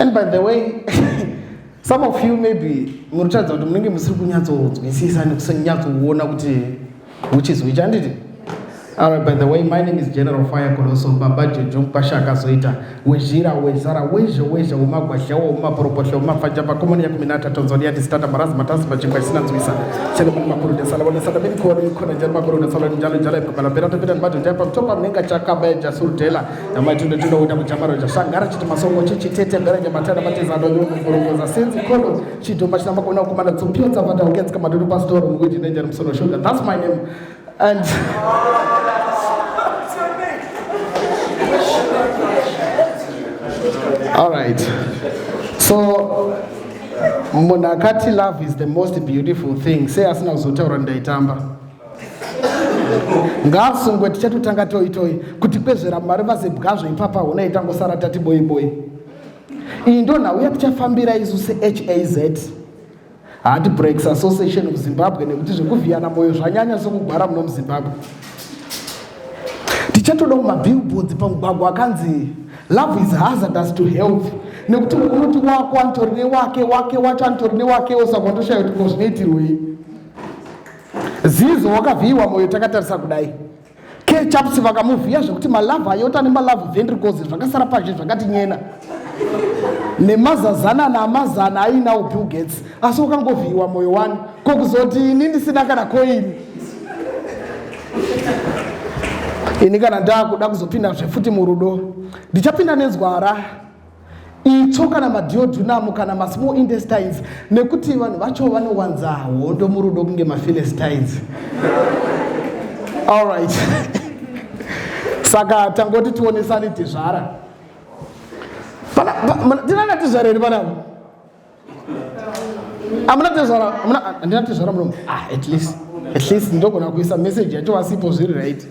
And by the way, some of you maybe muri kutaridza kuti munenge musiri kunyatsonzwisisa nekusanyatsouona kuti which is which, handiti? Alright, by the way, my name is General Fire Koloso, Baba Jojo Mkwasha akazoita wezhira wezara wezhe wezhe wemagwazha wemaporoposha wemafanja makomoni yakuminata Tanzania tisitata marazi matasi machingwa isina nzwisa chele mani makuru desala wana sada mimi kwa mikono njalo makuru desala njalo njalo ipapala berata pita mbato njapa mtopa mnenga chakaba jasurutela namaitunde tinoita muchamaro chasangara chiti masongo chichitete mberenje matana matizando nyongoforongoza senzi kondo chidhoma china makona kumana tsopio tsavata uketsika madodo pastor mukuti nenjani musoro sugar. That's my name. And all right, so munhu akati love is the most beautiful thing, sei asina kuzotaura ndaitamba? Ngaasungwe. Tichatotanga toi toi kuti kwezvera mari vazebwazvo ipapa. Hona itangosara tati boi boi. Iyi ndo nhau yatichafambira isu seHAZ, Heartbreaks Association of Zimbabwe, nekuti zvekuvhiyana mwoyo zvanyanya sokugwara muno muZimbabwe. Tichatoda mumabillboards pamugwagwa akanzi "Love is hazardous to health", nekuti unoti wako anotori newake, wake wacho anotori newakewo, saka wandoshaya kuti ko zvinoitirwei. Zizo wakavhiyiwa mwoyo takatarisa kudai. Kechaps vakamuvhiya zvekuti malove aorta nemalove ventricles zvakasara pazhe zvakati nyena nemazazanana amazana ainawo Bill Gates, asi wakangovhiyiwa mwoyo wani. Ko kuzoti ini ndisina kana koini? Ini kana ndaakuda kuzopinda zvefuti murudo, ndichapinda nenzwara, itsvo kana maduodenum kana masmall intestines, nekuti vanhu vacho vanowanza hondo murudo kunge maPhilistines. Allright, saka tangoti tionesani tizvara. Tinana tizvara here panapa? Hamuna tezvara? Handina tezvara munomu. Ah, at least ndogona kuisa message yacho vasipo, zviri right.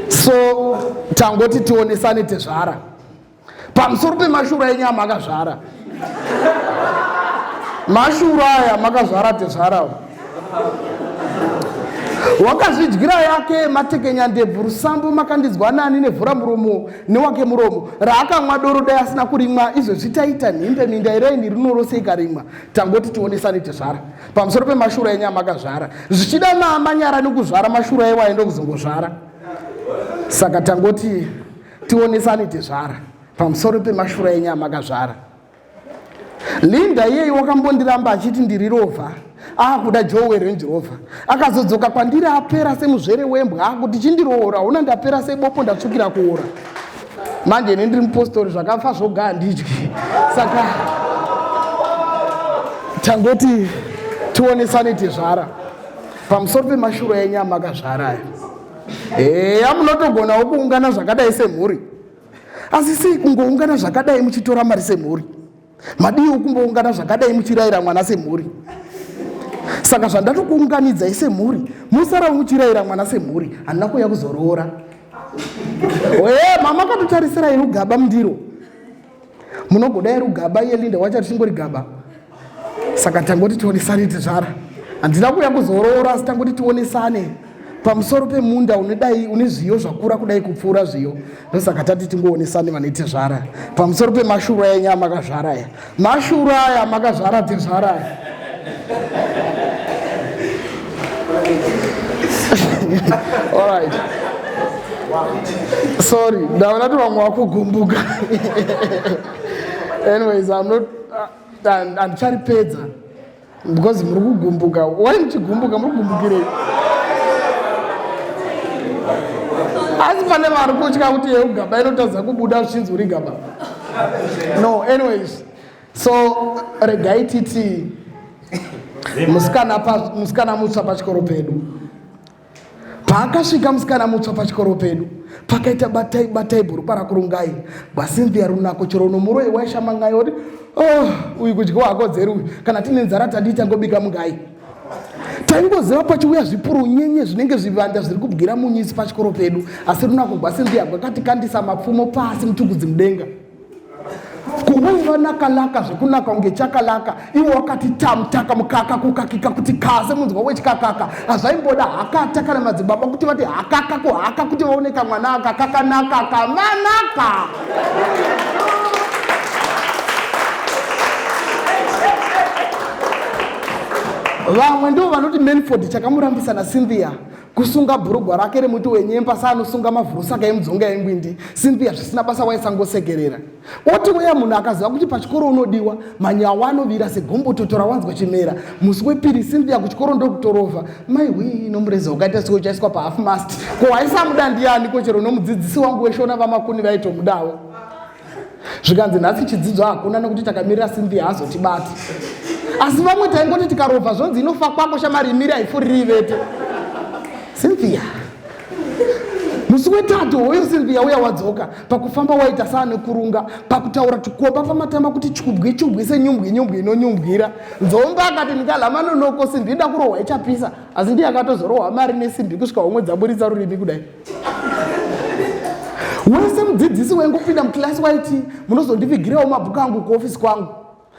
So tangoti tionesane tezvara pamusoro pemashura enyama akazvara. Mashura aya makazvara tezvara wakazvidyira yake matekenya ndebvu rusambo makandidzwa nani nevhura muromo newake muromo raakamwa doro dai asina kurimwa. Izvezvi taita nhimbe minda iraini rinorose ikarimwa. Tangoti tionesane tezvara pamusoro pemashura enyama akazvara. Zvichida maamanyara nekuzvara mashura ewayo ndokuzongozvara. Saka tangoti tionesane tezvara pamusoro pemashura enyama akazvara. Linda iyei wakambondiramba achiti ndiri rovha, aakuda Joe Range Rover. Akazodzoka kwandiri apera semuzvere wembwa, akuti chindiroora, una ndapera sebopo, ndatsvukira kuora. Manje ini ndiri mupostori, zvakafa zvoga handidyi. Saka tangoti tionesane tezvara pamusoro pemashura enyama akazvara aya. Eya, munotogonawo kuungana zvakadai semhuri, asi sei kungoungana zvakadai muchitora mari semhuri? Madiwo kumboungana zvakadai muchirayira mwana semhuri? Saka zvandatokuunganidzai semhuri, musara muchirayira mwana semhuri. Handina kuuya kuzoroora. Ee, mama akatotarisirai rugaba mundiro, munogodai rugaba. Iye Linda wacho atichingori gaba. Saka tangoti tionesane tizvara. Handina kuuya kuzoroora, asi tangoti tionesane pamusoro pemunda unedai une zviyo zvakura kudai kupfuura zviyo. Ndosaka tati tingoonesane vane tezvara pamusoro pemashura enyama akazvara aya. Mashura aya makazvara tezvara aya. Alright, sorry, ndaona kuti vamwe vakugumbuka. Anyways, I'm not handicharipedza because muri kugumbuka. Wai muchigumbuka? Muri kugumbukirei? Asi pane vari kutya kuti yeugaba inotadza kubuda zvichinzi uri gaba. No, anyways, so regai titi musikana mutsva pachikoro pedu. Paakasvika musikana mutsva pachikoro pedu, pakaita batai batai bhurukwa rakurungai gwaSinthia runako chero nomuroi waishamangai oti, "Oh, uyu kudyiwa hakodzeri uyu." Kana tine nzara tadii tangobika mungai. Taingoziva pachiuya zvipurunyenye zvinenge zvivanda zviri kubwira munyisi pachikoro pedu, asi runako gwaSinthia gwakatikandisa mapfumo pasi mutukudzi mudenga. Kuwaiva nakalaka zvekunaka kunge chakalaka, iwo wakati tamutaka mukaka kukakika kuti kase munzwa wechikakaka. Hazvaimboda hakata kana madzibaba kuti vati hakaka kuhaka kuti vaoneka mwana aka kakanaka kamanaka. Vamwe ndivo vanoti Manford chakamurambisa naCynthia kusunga bhurugwa rake remuti wenyemba saanosunga mavhurusaka emudzonga yengwindi. Cynthia zvisina basa waisangosekerera. Oti weya munhu akaziva kuti pachikoro unodiwa, manyawa anovira segombototo rawanzwa chimera. Musi wepiri Cynthia kuchikoro ndokutorova. Mai hwii nomureza wakaita seuchaiswa pahalf mast. Ko waisamuda ndiani ko chero nomudzidzisi wangu weshona vaMakuni vaitomudawo. Zvikanzi nhasi chidzidzo hakuna nekuti takamirira Cynthia azotibati. Asi vamwe taingoti tikarovha zvonzi inofa kwako shamari imiri haifuriri ivete. Cynthia. Musi wetatu hoyo Cynthia uya wadzoka pakufamba waita saanokurunga pakutaura tukomba pamatama kuti chubwi chubwi senyumbwi nyumbwi inonyumbwira. Nzombe akati ndikadla manonoko simbi ida kurohwa ichapisa asi ndiye akatozorohwa mari nesimbi kusvika homwe dzaburitsa rurimi kudai. Wese mudzidzisi waingopinda mukilasi waiti munozondivigirawo mabhuku angu kuofisi kwangu.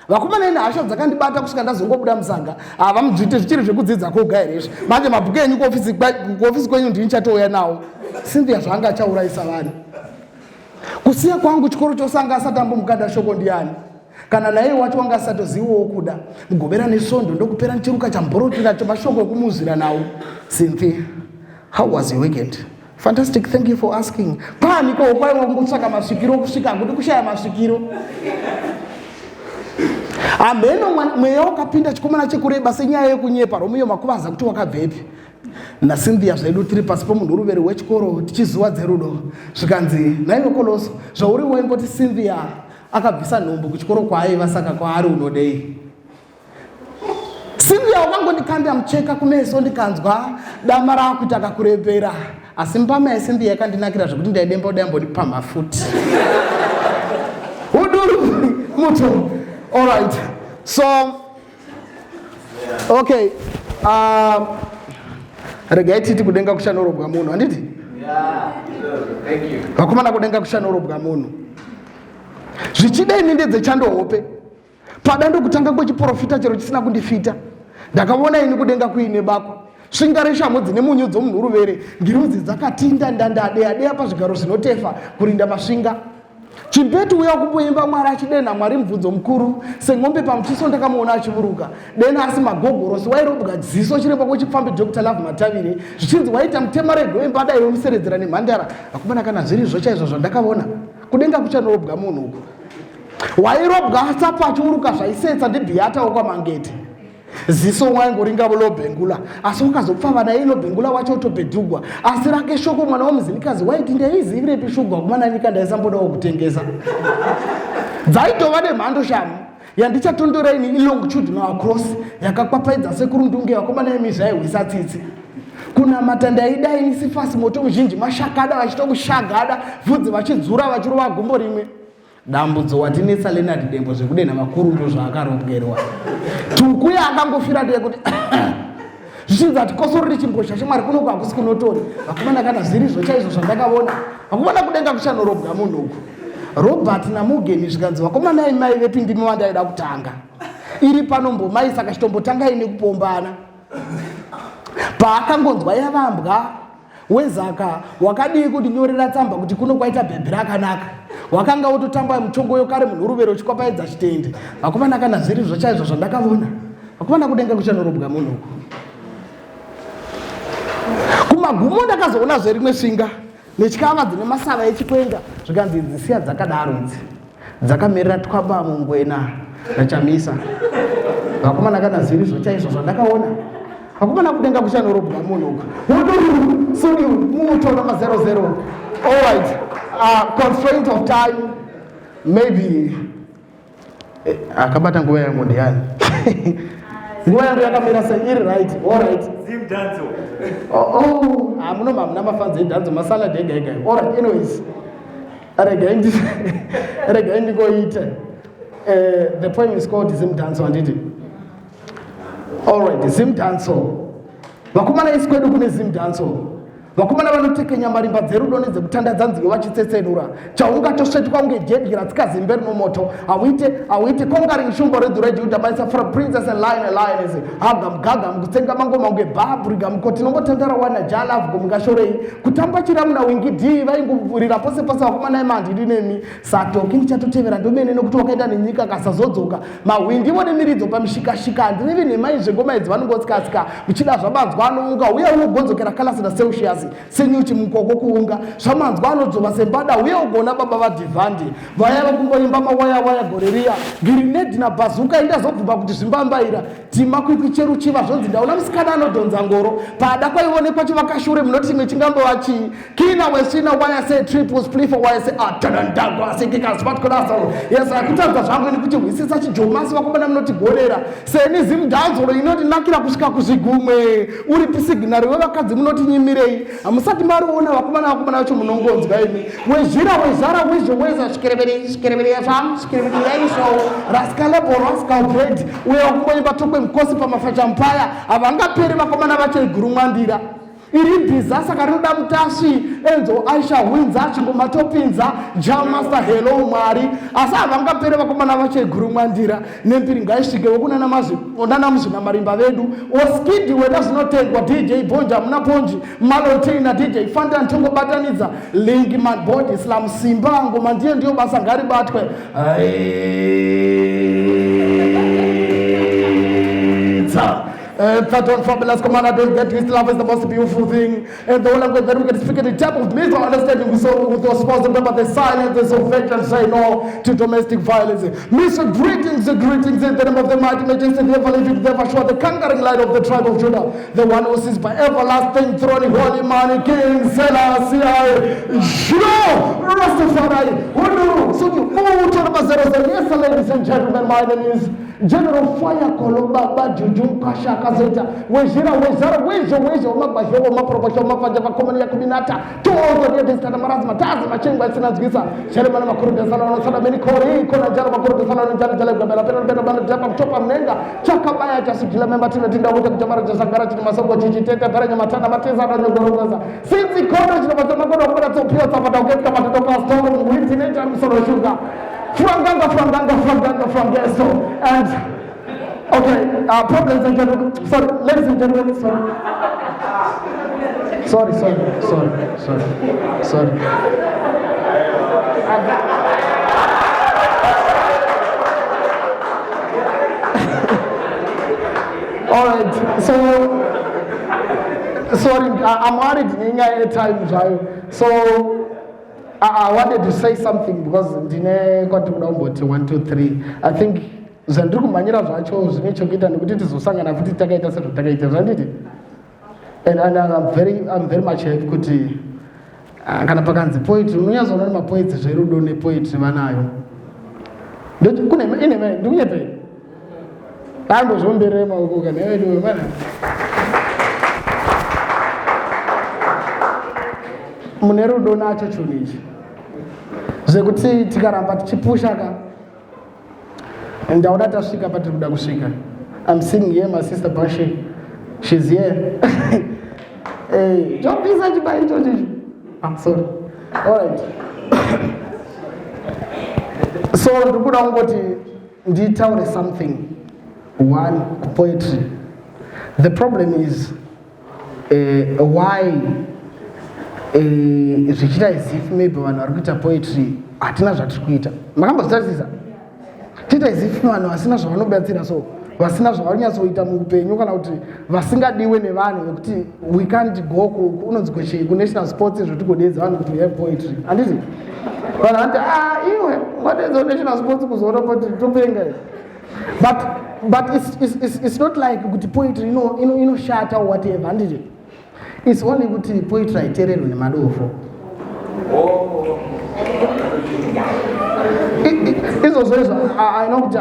Vakomana ini hasha dzakandibata kusvika ndazongobuda musaga. Havamudzvite zvichiri zvekudzidza koga here izvi. Manje mabhuku enyu kuofisi kwenyu ndini chatouya nawo. Cynthia zvaanga achaurayisa vanhu. Kusiya kwangu chikoro chose anga asati ambomukanda shoko ndiani. Kana naiye wacho wanga asatoziviwo kuda. Mugobera nesvondo ndokupera ndichiruka chamborotira chemashoko ekumuzvira nawo. Cynthia, how was your weekend? Fantastic, thank you for asking. Kwani ko kwaiwa kungotsvaka masvikiro kusvika hakudi kushaya masvikiro. Hameno mweya wakapinda chikomana chekureba senyaya yekunyepa Romeo Makuvaza kuti wakabvepi. NaCynthia zvedu tiri pasi pomunhuruveri wechikoro tichizuwa dzerudo. Zvikanzi naiwe Koloso zvauri waimboti Cynthia akabvisa nhumbu kuchikoro kwaaiva saka kwaari unodei? Cynthia wakangondikanda mucheka kumeso ndikanzwa dama rakuita kakurembera asi mbama yaCynthia yakandinakira zvekuti ndaidemba kudai ambondipamha futi. Uduru muto. All right. So okay. Regai titi kudenga kuchanorobwa munhu handiti? Vakomana kudenga kuchanorobwa munhu. Zvichida ini ndedzechando hope. Pada ndokutanga kwechiporofita chero chisina kundifita. Ndakavona ini kudenga kuine bako. Svinga reshamhu dzine munyu dzomunhuruvere. Ngirozi dzakatinda ndanda deya deya pazvigaro zvinotefa kurinda masvinga. Chimpetu uya kumboimba Mwari achidenha Mwari mubvunzo mukuru. Sen'ombe pamuchiso ndakamuona achivuruka. Dena asi magogorosi wairobwa ziso chiremba kwechipfambi Dr. Love Matavire. Zvichinzi waita mutema regoe mbada iwe museredzera nemhandara. Vakomana kana zvirizvo chaizvo zvandakavona. Kudenga kuchanorobwa munhu uku. Wairobwa tsapo achiuruka zvaisetsa ndibhiyata wekwaMangete. Ziso waingoringa Lobhengula asi wakazopfava naye Lobhengula wacho otobhedhugwa. Asi rake shoko mwana waMuzinikazi waiti ndaizivirepi shuga kumana nyika ndaisambodawo kutengesa. Dzaitova nemhando shanu yandichatondora ini ilongitudinal cross yakakwapaidza sekuru Ndunge vakomana imi zvaihwisa tsitsi. Kunamata ndaida ini sifasi moto muzhinji mashakada vachitokushagada vhudzi vachidzura vachirova gumbo rimwe. Dambudzo watinetsa Leonard Dembo zvekudenha vakuru ndozvaakarongerwa. Tukuya akangofira ndiye kuti zvichinzi hatikosorori chimbozha chemwari kuno kwakusi kunotori. Vakomana kana zvirizvo chaizvo zvandakavona. Vakomana kudenga kuchanorobwa munhu uku. Robert naMugeni zvikanzi vakomana imai vepi ndimi vandaida kutanga. Iri pano mbomai saka chitombotangai nekupombana. Paakangonzwa yavambwa Wezaka wakadii kundinyorera tsamba kuti kuno kwaita bhebhi rakanaka? Wakanga wototamba muchongoyo kare munhuruvero uchikwapaidza chitende. Vakomana kana zvirizvo chaizvo zvandakavona. Vakomana kudenga kuchanorobwa munhu uku. Kumagumo ndakazoonazve rimwe svinga netyava dzine masava echikwenga zvikanzi idzi siya dzakadaro idzi. Dzakamirira twaba mungwena nachamisa. Vakomana kana zvirizvo chaizvo zvandakaona. Vakomana kudenga kuchanorobwa munhu uku. Woduru sudi muto number 00. All right. Constraint of time maybe akabata nguva yangu ndiani? Nguva yangu yakamira sei iri right. All right. Zim danzo. Oh, oh. Ah, muno mamuna mafanzi edanzo masalad ega ega. All right. Anyways. Regai ndingoite. The poem is called Zim Danzo handiti? All right, Zim Danzo. Vakomana isi kwedu kune Zim Danzo. Vakomana vanotekenya marimba dzerudo nedzekutandadza nziyo vachitsetsenura. Chaungatosvetwa kunge jedyi ratsika zimbe rinomoto. Hauite, hauite conquering shumba redzu reJuda maisa fra princess and lion and lioness. Hagam gagam kutsenga mangoma kunge bhabhuriga mukoti tinombotandara wana jalav gomungashorei. Kutamba chiramu na Winky D vaingorira pose pose vakomana emandidi nemi. Satoki ndichatotevera ndomene nekuti wakaenda nenyika akasazodzoka. Mahwindi vone miridzo pamishikashika handirevi nhema izve ngoma idzi vanongotsikatsika muchida zvamanzwa anounga uye unogonzokera kalasi nacelsius senyuchi mukoko kuunga zvamanzwa anodzvova sembada uye ugona baba vadhivhandi vaya vakumboimba mawayawaya gore riya girinedhi nabhazuka indazobvuma kuti zvimbambaira Tima kwikwi cheruchiva zvonzi ndaona musikana anodhonza ngoro pada kwaionekwa chivakashure munoti chimwe chingambova chii kina wesvina waya se triple splifo waya se atadandagwa asekekasmatkolasaro yes akutadza zvangu ini kuti hwisisa chijomasi vakomana munotigorera seni zimudhanzoro inotinakira kusvika kuzvigumwe uri pisignari wevakadzi munotinyimirei hamusati mariona vakomana vakomana vacho munongonzwa imi wezhira wezhara wezhoweza zvikerevere zvikerevere yafam zvikerevere yaisho rascalebo rascal bread uye wakumboimba tokwe mukosi pamafachampaya havangaperi vakomana vacho igurumwandira iri bhiza saka rinoda mutasvi enzo aisha hwinza chingoma topinza jamaster hello mwari asi havangaperi vakomana vacho igurumwandira nembiri ngaisvike wokunana muzvinamarimba vedu oskidi weda zvinotendwa dj bonja muna ponji malontina dj fanta ntongobatanidza link man body slam simba ngoma ndiye ndiyo basa ngaribatwe aidza That fabulous commander, don't get twisted. Love is the most beautiful thing. And the only language that we can speak in the type of mutual understanding with, so, with your spouse. Remember the silence is of and say no to domestic violence. Mr. Greetings, greetings in the name of the mighty majesty, the ever living, the ever sure, the conquering light of the tribe of Judah, the one who sits by everlasting throne, holy man, King Selassie, Judah, Rastafari, Unduru, Sudu, Mutu, Yes, ladies and gentlemen, my name is General Fire Kolo Baba Juju Mkasha Kazeta Wezhira Wezhara Wezho Wezho Mabazho Maproposho Mafanja Vakomani Yakuminata To all the ladies Tana Marazi Matazi Machengwa Isina Nzwisa Jeremana Makurubi Sana Sana Meni Kori Kona Jara Makurubi Sana Njala Jala Gabela Pera Pera Bana Japa Chopa Mnenga Chakabaya Chasukila Memba Tina Tinda Wuta Kutamara Chasangara Chini Masongo Chichi Tete Pera Nyamatana Matiza Na Nyogorogoza Sinzi Kono Chino Matana Kono Kumana Tsopio Tsapata Uketka Matata Pastor Mwiti Necha Msoro Shuga Franganga, franganga, franganga, frangesto. And, okay, problems and gentlemen, sorry, ladies and gentlemen, sorry. Sorry, sorry, sorry, sorry, sorry. All right, so, sorry, I'm worried nenyaya yetime zvayo. So, I wanted to say something because ndine kwati kuda kumboti 1 2 3. I think zvandiri kumhanyira zvacho zvine chokuita nekuti tizosangana futi takaita sezvatakaita zvanditi. And I'm very much happy kuti kana pakanzi poetry unonyatsoona kuti mapoetry zverudo nepoetry vanayo. Kune ine ndikunyepei. Ambozvomberere maoko kana iwe mana. Mune rudo nacho chinhu ichi zvekuti tikaramba tichipusha ka ndaona tasvika patiri kuda kusvika. I'm seeing here my sister Bashi, she's here. Hey, chopisa chibai ichocho ichi. I'm sorry. All right. So ndikuda kungoti nditaure something one poetry. The problem is why zvichiita as if maybe vanhu vari kuita poetry hatina zvatiri kuita. Makambozvitarisisa tiita as if vanhu vasina zvavanobatsira, so vasina zvavanonyatsoita muupenyu kana kuti vasingadiwe nevanhu vekuti we can't go unonzi kuchi kunational sports izvo tigodedza vanhu kuti we have poetry. Handiti vanhu vanoti, ah, iwe ungadeedza kunational sports kuzoona poetry, topenga. But it's not like kuti poetry inoshata or whatever, handiti? It's only kuti poetry haiteererwe nemadofo. Izvozvo izvo aina kuti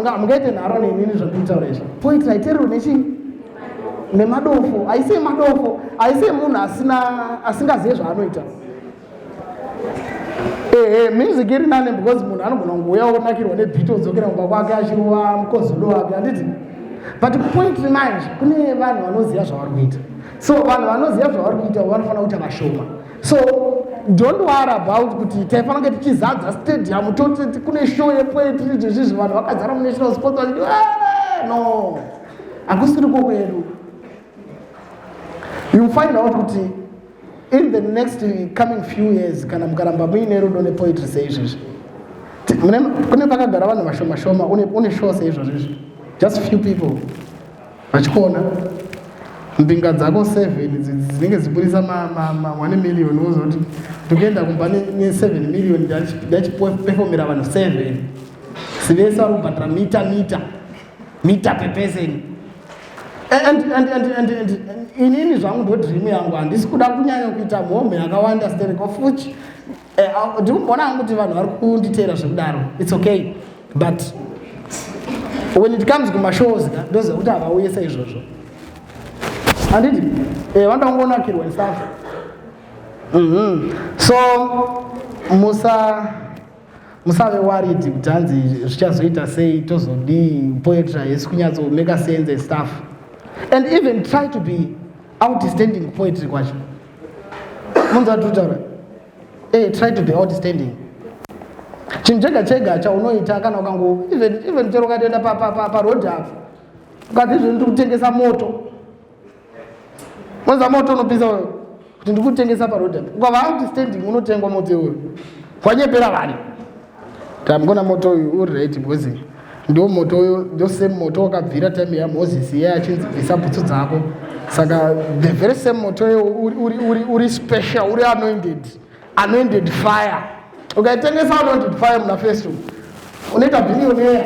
hamungaite nharo nenini zvandikutaura izvi. Poetry haiteererwe nechii? Nemadofo. Haisi yemadofo, haisi yemunhu asina asingazive zvaanoita. Ehe, music iri nane because munhu anogona kungouya onakirwa nebeat, odzokera kumba kwake achirova mukozodo wake, handiti? But poetry manje kune vanhu vanoziva zvavari kuita. So vanhu vanoziva zvavari kuita vanofanira kuita vashoma. So don't worry about kuti taifanira kunge tichizadza stadium, toti kune show yepoetry izvozvizvi, vanhu vakazara muNational Sports vachiti, "Ah, no." Hakusiri kwokwedu. You find out kuti in the next coming few years, kana mukaramba muine rudo nepoetry seizvizvi, kune pakagara vanhu vashoma shoma, une show seizvozvizvi, just few people vachikuona, mbinga dzako 7 dzinenge dziburisa ma 1 million, wozoti ndikuenda kumba ne7 million, ndachipefomera vanhu 7, sivese vari kubhadhara mita mita mita per person. And inini zvangu, ndo dream yangu. Handisi kuda kunyanya kuita mhomho yakawanda sterek, of which ndiri kumboona hangu kuti vanhu vari kunditeera zvekudaro. It's okay, but when it comes kumashows ka, ndoziva kuti havauye saizvozvo, handiti? Vanoda kungonakirwa and stuff. So musave worried kuti hanzi zvichazoita sei, tozodii, poetry haisi kunyatsomake sense and stuff. And even try to be outstanding poetry kwacho. Munzwa tutaura? Try to be outstanding. Chinhu chega chega chaunoita, kana ukango even chero ukatoenda paroad apo, ukati izvo ndiri kutengesa moto, moza moto unopisa uyo, kuti ndiri kutengesa paroad apo, ukava outstanding, unotengwa moto iwoyo. Wanyepera vanhu, tamugona moto uyu uri right, because ndo moto uyu, ndo same moto wakabvira time yaMoses iye achinzi bvisa bhutsu dzako. Saka the very same moto uyo uri special, uri anointed fire. Ukaitengesa anointed fire muna first, unoita billionaire,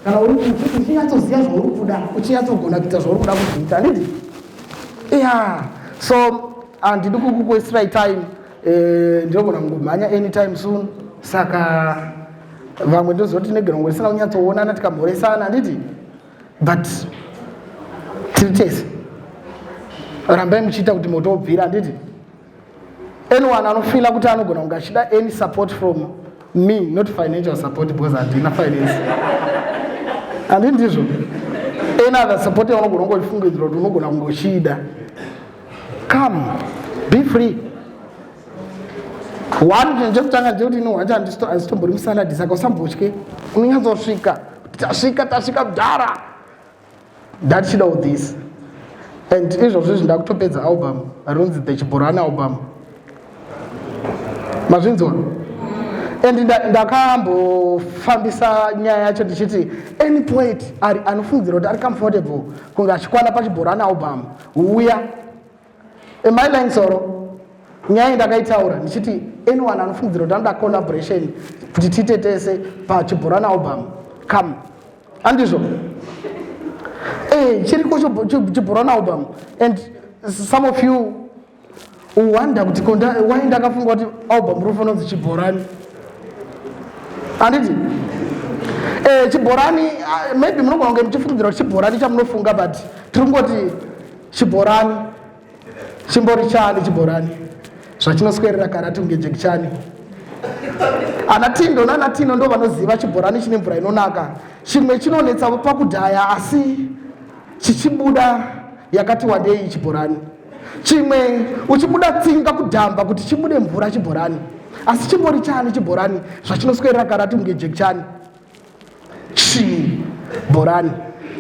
kana uri uchinyatsoziva zvauri kuda, uchinyatsogona kuita zvauri kuda kuzviita, handiti? Yeah, so handidi kukuwestirai time. Ndinogona kungomhanya anytime soon, saka vamwe ndozoti negona risina kunyatsoonana tikamhoresana, handiti? But tiri tese, rambai muchiita kuti moto ubvira, handiti? Anyone anofeela kuti anogona kunge achida any support from me, not financial support because handina finance, handii ndizvo, any other support yaunogona kungoifungidzira kuti unogona kunge uchiida, come, be free. One chinhu chekutanga ndechekuti ino wacho handisitombori musaladi, saka usambotye. Unonyatsosvika, tasvika, tasvika mudhara, ndatichidawo this. And izvozvo izvi ndakutopedza album rinonzi The Chiborani Album, mazvinzwa? And ndakambofambisa nyaya yacho ndichiti any poet ari anofungidzira kuti ari comfortable kunge achikwana paChiborani Album, uya. Am I lying, soro? Nyaya ndakaitaura ndichiti anyone anofungidzira kuti anoda collaboration kuti tiite tese paChiborani Album, come, andizvo? Chiriko Chiborani Album. And some of you wonder kuti why ndakafunga kuti album rofanira kunzi Chibhorani, handiti? Chibhorani, maybe munogona kunge muchifungidzira kuti chibhorani chamunofunga, but tiri kungoti chibhorani chimbori chani, chibhorani zvachinoswerera karati kunge jekichani. Ana Tindo nana Tino ndo vanoziva chibhorani chine mvura inonaka. Chimwe chinonetsa pakudhaya, asi chichibuda yakati wandei. Chibhorani chimwe uchibuda tsinga kudhamba kuti chibude mvura. Chibhorani asi chimbori chani, chibhorani zvachinoswerera karati kunge jekichani. Chibhorani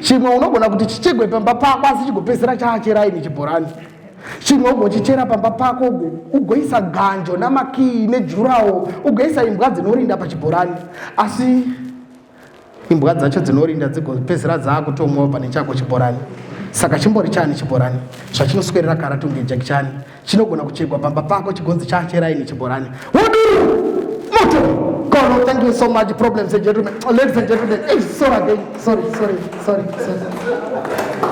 chimwe unogona kuti chichegwe pamba pako, asi chigopedzisira chaacheraini. Chibhorani chimwe ugochichera pamba pako, ugoisa ganjo namakii nejurawo, ugoisa imbwa dzinorinda pachibhorani, asi imbwa dzacho dzinorinda dzigopedzisira dzaakutomwawo pane chako chibhorani. Saka chimbori chani, chibhorani zvachinoswerera karati kunge jekichani. Chinogona kuchegwa pamba pako, chigonzi chaacheraini. Chibhorani woduru moto kono. Thank you so much, problems and gentlemen, ladies and gentlemen. Hey, sorry again, sorry, sorry, sorry, sorry.